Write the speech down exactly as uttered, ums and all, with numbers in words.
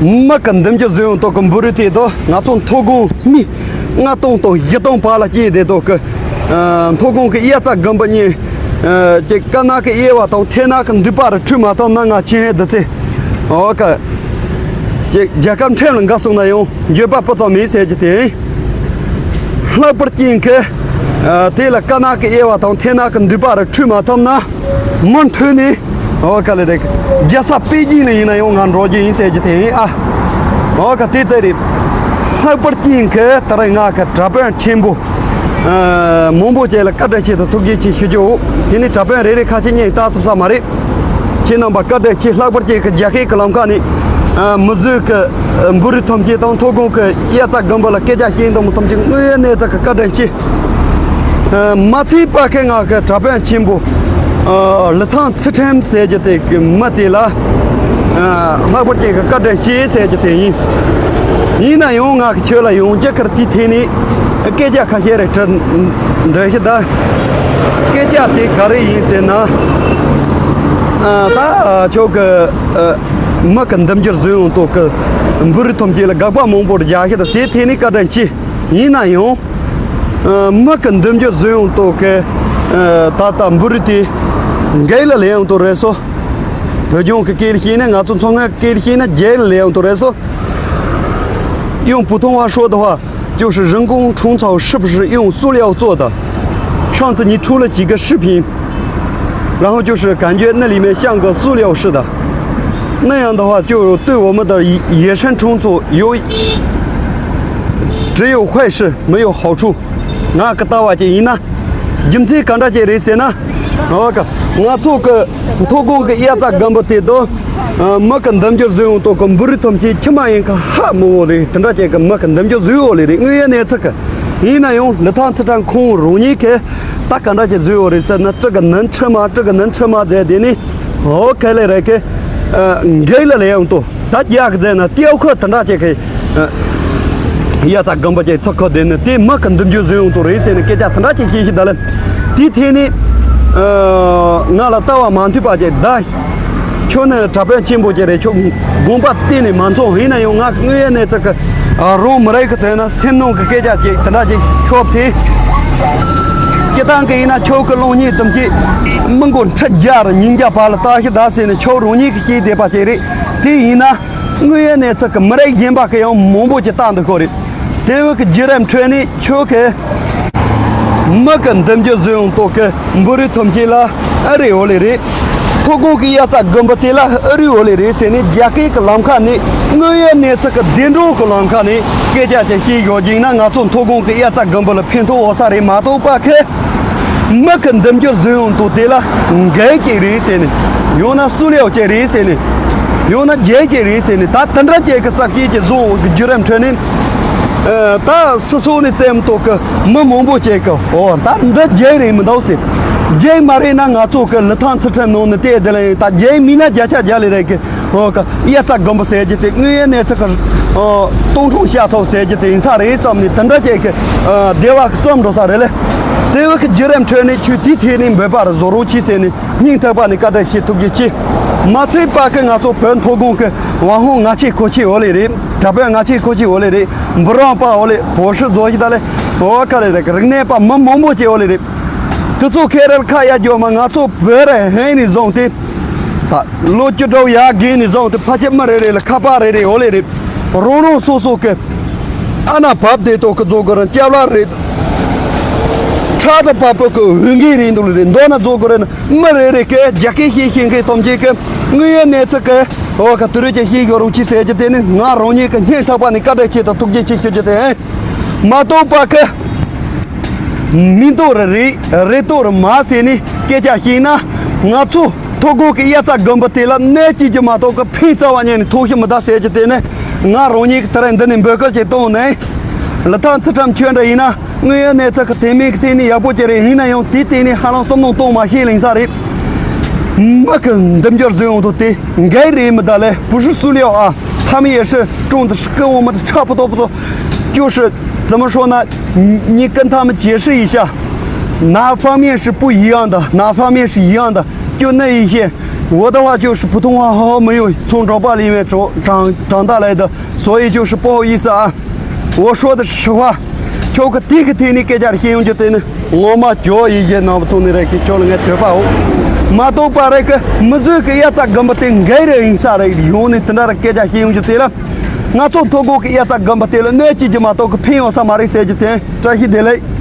མི་གི་འདུམ་རྒྱུ་བཟོས་ཡོང་དོ་གི་འབུ་རི་དེ་དོ། ང་ཚོ་མཐོ་སྒང་མི་ལྔ་སྟོང་དང་བཞི་སྟོང་བར་ལ་སྐྱེས་བསྡད་དོ་གི། ཨ། མཐོ་སྒང་གི་དབྱར་རྩྭ་དགུན་འབུ་གཉིས། ཨ། ཀྱི་དཀར་ནག་གི་དབྱེ་བ་དང་ཐལ་ནག་གི་འདུས་པ་རུ་འཁྲུད་མ་ཐུབ་ན། ང་ཆིན་ཧེ་དི་ཚེ། ཨོ་ཀ། ཀྱི་རྒྱལ་ཁབ་ཁྲིམས་ལ་འགལ་སོང་ན་ཡང་འགྱོད་པ་སྤུ་ཙམ་མེད་ཟེར་རྒྱུ་དེ་ཡིན། ལྷག་པར་ཅན་གྱི། ཨ། དེ་ལ་དཀར་ནག་གི་དབྱེ་བ་དང་ཐལ་ནག་གི་འདུས་པ་རུ་འཁྲུད་མ་ཐུབ་ན། མུ་མཐུད་ནས། ཨོ་ཀ་ལེ་རེད། རྒྱལ་ས་པེ་ཅིན་ལ་ཡིན་ན་ཡང་ང་འགྲོ་རྒྱུ་ཡིན་ཟེར་རྒྱུ་དེ་ཡིན་ཨ། ཨོ་ཀ། དེ་ལྟར་རེད། ལྷག་པར་ཅན་གྱི་ད་རེས་ང་གི་དྲ་དཔོན་ཆེན་པོ། ཨ། མང་པོ་བཅས་ལ་བཀའ་དྲིན་ཆེ་དང་ཐུགས་རྗེ་ཆེ་ཞུ་རྒྱུ། དེ་ནས་དྲ་དཔོན་རེ་རེ་ཁ་ཤས་སྙན་བཏགས་ཐུབ་ས་མ་རེད། ཁྱེད་རྣམ་པ་བཀའ་དྲིན་ཆེ། ལྷག་པར་ཅན་གྱི་རྒྱ་སྐད་ཀྱི་ལམ་ཁ་ནས། ཨ། མི་བཟོས་ཀྱི་འབུ་རི་ཐམས་ཅད་དང་མཐོ་སྒང་གི་དབྱར་རྩྭ་དགུན་འབུ་ལ་སྐད་ཆ་བཤད་མདོང་ཐམས་ཅད་དངོས་ཡོད་གནས་ཚུལ་གྱི་བཀའ་དྲིན་ཆེ། ཨ། མ་ཚད་པ་ཁེ་ང་གི་དྲ་དཔོན་ཆེན་པོ། ཨ། ལི་ཐང་ཚུལ་ཁྲིམས་ཟེར་རྒྱུ་དེ་གི་མི་དེ་ལ། ཨ། ལྷག་པར་ཅན་གྱི་བཀའ་དྲིན་ཆེ་ཟེར་རྒྱུ་དེ་ཡིན། ཡིན་ན་ཡང་ང་གི་ཁྱོད་ལ་ཡང་རྒྱ་གར་དེའི་ཐད་ནས་སྐད་ཆ་ཁ་ཤས་རེ་དྲི་འདོད་ཤི་ད། སྐད་ཆ་དེ་ག་རེ་ཡིན་ཟེར་ན། ཨ། ད་ཁྱོད་ཀྱི། ཨ། མི་གི་འདུམ་རྒྱུ་བཟོས་ཡོང་དོ་གི་འབུ་རི་ཐམས་ཅད་ལ་དགག་པ་མང་པོ་རྒྱག་ཤི་ད། དེའི་ཐད་ནས་བཀའ་དྲིན་ཆེ། ཡིན་ན་ཡང་། ཨ། མི་གི་འདུམ་རྒྱུ་བཟོས་ཡོང་དོ་གི། ཨ། ད་ལྟ་འབུ་རི་དེ་རྒྱལ་ལ་སླེབས་ཡོང་དོ་རེད་སོ། བོད་ལྗོངས་ཀྱི་སྐད་ལ་བཤད་ན། ང་ཚོ་མཚོ་སྔོན་སྐད་ལ་བཤད་ན་རྒྱལ་ལ་སླེབས་ཡོང་དོ་རེད་སོ། 用普通话说的话，就是人工虫草是不是用塑料做的？上次你出了几个视频，然后就是感觉那里面像个塑料似的，那样的话就对我们的野生虫草有，只有坏事，没有好处。ང་གི་ལྟ་བ་ཅིག་ཡིན་ན། རྒྱུ་མཚན་ག་འདྲ་ཅིག་རེད་ཟེར་ན། ཨོ་ཀ། ང་ཚོ་གི་མཐོ་སྒང་གི་དབྱར་རྩྭ་དགུན་འབུ་དེ་དང་། ཨ། མི་གི་འདུམ་རྒྱུ་བཟོས་ཡོང་དོ་གི་འབུ་རི་ཐམས་ཅད་ཁྱི་མ་ཡིན་ཁ་ཧ་མི་འོ་རེད། དེ་འདྲ་ཅིག་གི་མི་གི་འདུམ་རྒྱུ་བཟོས་ཡོད་ལེ་རེད། དངོས་ཡོད་གནས་ཚུལ་གི། ཡིན་ན་ཡང་ལི་ཐང་ཚུལ་ཁྲིམས་ཁོང་རང་ཉིད་ཀྱིས་ད་ག་འདྲ་ཅིག་བཟོས་ཡོད་རེད་ཟེར་ན། སྤྲི་གི་ནན་ཁྲི་མ། སྤྲི་གི་ནན་ཁྲི་མ་ཟེར་དེ་ནི། ཨོ་ཀ་ལེ་རེད་ཀི། ཨ། རྒྱལ་ལ་སླེབས་ཡོང་དོ། ད་རྒྱ་གི་ཟེར་ན་ཏེའུ་ཁོ་དེ་འདྲ་ཅིག་གི། ཨ། དབྱར་རྩྭ་དགུན་འབུ་ཅིག་ཚོ་ཁོ་དེ་ནི་དེ་མི་གི་འདུམ་རྒྱུ་བཟོས་ཡོང་དོ་རེད་ཟེར་ནས་སྐད་ཆ་དེ་འདྲ་ཅིག་བཤད་ཤི་ད་ལེ། དེའི་ཐད་ནས། ཨ། ང་ལ་རྩ་བ་མ་མཐུན་པ་ཅིག་ད། ཁྱོད་ནི་དྲ་དཔོན་ཆེན་པོ་ཅིག་རེད། ཁྱོད་དགོངས་པ་གཏན་ནས་མ་འཚོང་། ཡིན་ན་ཡང་ང་དངོས་ཡོད་གནས་ཚུལ་གི། ཨ། རང་མི་རིགས་ཀྱི་དོན་ན་སེམས་ནང་གི་སྐད་ཆ་ཅིག་དེ་འདྲ་ཅིག་ཤོབ་དེ། སྤྱི་བཏང་གི་ཡིན་ན་ཁྱོད་ཀྱི་གློག་བརྙན་དུམ་ཅིག་མི་མགོ་ཁྲི་བརྒྱ་རུ་ཉིས་བརྒྱ་བར་ལ་བཏང་ཤི་ད་ཟེར་ནས་ཁྱོད་རང་ཉིད་ཀྱིས་ཤེས་བསྡད་པ་ཅིག་རེད། དེ་ཡིན་ན་དངོས་ཡོད་གནས་ཚུལ་གི་མི་རིགས་གཞན་པ་གི་ཡང་མང་པོ་ཅིག་བཏང་འདུག་གོ་རེད། དེ་བས་ཀྱི་བརྒྱུད་རིམ་ཁྲོད་ནས་ཁྱོད་ཀྱིས་མི་གི་འདུམ་རྒྱུ་བཟོས་ཡོང་དོ་གི་འབུ་རི་ཐམས་ཅད་ལ་ཨ་རི་འོ་ལེ་རེད། མཐོ་སྒང་གི་དབྱར་རྩྭ་དགུན་འབུ་དེ་ལ་ཨ་རི་འོ་ལེ་རེད་ཟེར་ནས་རྒྱ་སྐད་ཀྱི་ལམ་ཁ་ནས་དངོས་ཡོད་གནས་ཚུལ་གྱི་བདེན་དྲང་གི་ལམ་ཁ་ནས་སྐད་ཆ་ཅིག་བཤད་ཡོད་ཅིང་ན། ང་ཚོ་མཐོ་སྒང་གི་དབྱར་རྩྭ་དགུན་འབུ་ལ་ཕན་ཐོགས་འོང་ས་རེད་མ་གཏོགས་པ་ཁེ། མི་གི་འདུམ་རྒྱུ་བཟོས་ཡོང་དོ་དེ་ལ་འགན་ཅིག་རེད་ཟེར་ནས། ཡང་ན་སུ་ལེའོ་ཅིག་རེད་ཟེར་ནས། ཡང་ན་རྒྱལ་ཅིག་རེད་ཟེར་ནས། ད་དེ་འདྲ་ཅིག་གི་ས་སྐྱེས་ཀྱི་བཟོ་གི་བརྒྱུད་རིམ་ཁྲོད་ནས། ཨ། ད་སི་སོ་ནས་བཙན་མོ་ཏོག་གི་མི་མང་པོ་ཅིག་གི། ཨོ། ད་འདི་རྒྱལ་རེད་མི་འདུག་ཟེར། རྒྱལ་མ་རེད་ན་ང་ཚོ་གི་ལི་ཐང་ཚུལ་ཁྲིམས་ནང་ནས་བལྟས་དེ་ལ་ཡིན། ད་རྒྱལ་མིན་ན་བརྒྱ་ཆ་བརྒྱ་ལས་རེད་གི། ཨོ་ཀ། དབྱར་རྩྭ་དགུན་འབུ་ཟེར་རྒྱུ་དེ་དངོས་ཡོད་གནས་ཚུལ་གི། ཨོ། སྟོང་ཕྲུག་བཤད་ཐོག་ཟེར་རྒྱུ་དེ་ཡིན་ས་རེད་བསམ་ནས་དེ་འདྲ་ཅིག་གི། ཨ། བདེ་བ་གི་བསམ་འགྲོ་ས་རེད་ལེ། དེ་བས་ཀྱི་བརྒྱུད་རིམ་ཁྲོད་ནས་ཁྱོད་དེའི་ཐད་ནས་འབོད་པ་རུ་བཟོ་རོགས་གྱིས་ཟེར་ནས་སྙིང་ཐག་པ་ནས་བཀའ་དྲིན་ཆེ་ཐུགས་རྗེ་ཆེ། མ་ཚད་པ་གི་ང་ཚོ་བོད་མཐོ་སྒང་གི་ཝང་ཧོང་ང་ཆེ་ཁོ་ཆེ་འོ་ལེ་རེད། དྲ་དཔོན་ང་ཆེ་ཁོ་ཆེ་འོ་ལེ་རེད། འབུ་རམས་པ་འོ་ལེ། བོད་ཧྲི་བཟོ་ཞིག་ད་ལེ། འོ་ཀ་ལེ་རེད། རིག་གནས་པ་མི་མང་པོ་ཆེ་འོ་ལེ་རེད། དེ་ཚོ་ཁེ་རལ་ཁ་ཡ་འཇོག་མ། ང་ཚོ་བོད་ར་ཧན་ནས་བཟུང་སྟེ། ད་ལོ་བཅུ་དྲུག་ཡར་རྒས་ནས་བཟུང་སྟེ་ཕལ་ཆེར་མི་རེ་རེ་ལ་ཁ་པར་རེ་རེ་འོ་ལེ་རེད། རང་རང་སོ་སོ་གི་ཨ་ན་བབ་དེ་ཏོག་གི་བཟོ་དགོས་རན། ཅ་ལག་རེད། ཁྲག་དང་བབ་པོ་གི་འོས་འགན་རེད་འདུག་ལེ་རེད། མདོར་ན་བཟོ་དགོས་རན། མི་རེ་རེ་གི་རྒྱ་སྐད་ཤེས་ཤེས་མཁན་ཐམས་ཅད་གི་དངོས་ཡོད་གནས་ཚུལ་གི། འོ་ཀ། དུ་རུ་ཅན་ཤེས་ཡོད་རུང་ཅི་ཟེར་རྒྱུ་དེ་ནི་ང་རང་ཉིད་གི་སྙིང་ཐག་པ་ནས་བཀའ་དྲིན་ཆེ་དང་ཐུགས་རྗེ་ཆེ་ཞུ་རྒྱུ་དེ་ཨེ། མ་གཏོགས་པ་གི་མིན་ཏོ་རེ་རེད། རེད་ཏོ་རེད་མ་ཟེར་ནས་སྐད་ཆ་བཤད་ན། ང་ཚོ་མཐོ་སྒང་གི་དབྱར་རྩྭ་དགུན་འབུ་དེ་ལ་གནོད་སྐྱེལ་རྒྱུ་མ་གཏོགས་གི་ཕན་རྩ་བ་ཉིད་ནས་ཐོགས་ཤི་མི་ད་ཟེར་རྒྱུ་དེ་ནི་ང་རང་ཉིད་ཀྱི་དེ་རིང་འདི་ནས་འབོད་སྐུལ་ཅིག་གཏོང་ནས། ལི་ཐང་ཚུལ་ཁྲིམས་ཁྱོད་འདྲ་ཡིན་ན་དངོས་ཡོད་གནས་ཚུལ་གི་དེ་མིན་གི་དེ་ནི་ཡག་པོ་ཅིག་རེད། ཡིན་ན་ཡང་དེའི་སྟེང་ནས་ཧ་ལམ་བསམ་བློ་གཏོང་མ་ཤེས་ལིང་ས་རེད། མི་གི་འདུམ་རྒྱུ་བཟོས་ཡོང་དུ་དེ་འགན་རེད་མི་ད་ལེ། 不是塑料啊，他们也是种的是跟我们的差不多不多，就是怎么说呢？你你跟他们解释一下，哪方面是不一样的，哪方面是一样的，就那一些我的话就是普通话好好没有，从长大里面长长长大来的，所以就是不好意思啊。我说的是实话， ཁྱོད་ཀྱི་དེ་གི་ཐད་ནས་སྐད་ཆ་བཤད་ཡོང་རྒྱུ་དེ་ནི་ངོ་མ་ཇོ་ཡི་ཡིན་ནང་བཙོང་ནི་རེད་ཀི། ཁྱོད་ལ་ངས་བསྟོད་པ་འོ། མ་གཏོགས་པ་རེད་ཀི། མི་ཚོས་ཀི་དབྱར་རྩྭ་དགུན་འབུ་དེ་འགའ་རེ་ཡིན་ས་རེད། ཡོང་ནས་དེ་འདྲ་ར་སྐད་ཆ་བཤད་ཡོང་རྒྱུ་དེ་ལ། ང་ཚོ་མཐོ་སྒང་གི་དབྱར་རྩྭ་དགུན་འབུ་དེ་ལ་གནོད་སྐྱེལ་རྒྱུ་མ་གཏོགས་ཀི་ཕན་ཡོང་ས་མ་རེད་ཟེར་རྒྱུ་དེ། བཀྲ་ཤིས་བདེ་ལེགས།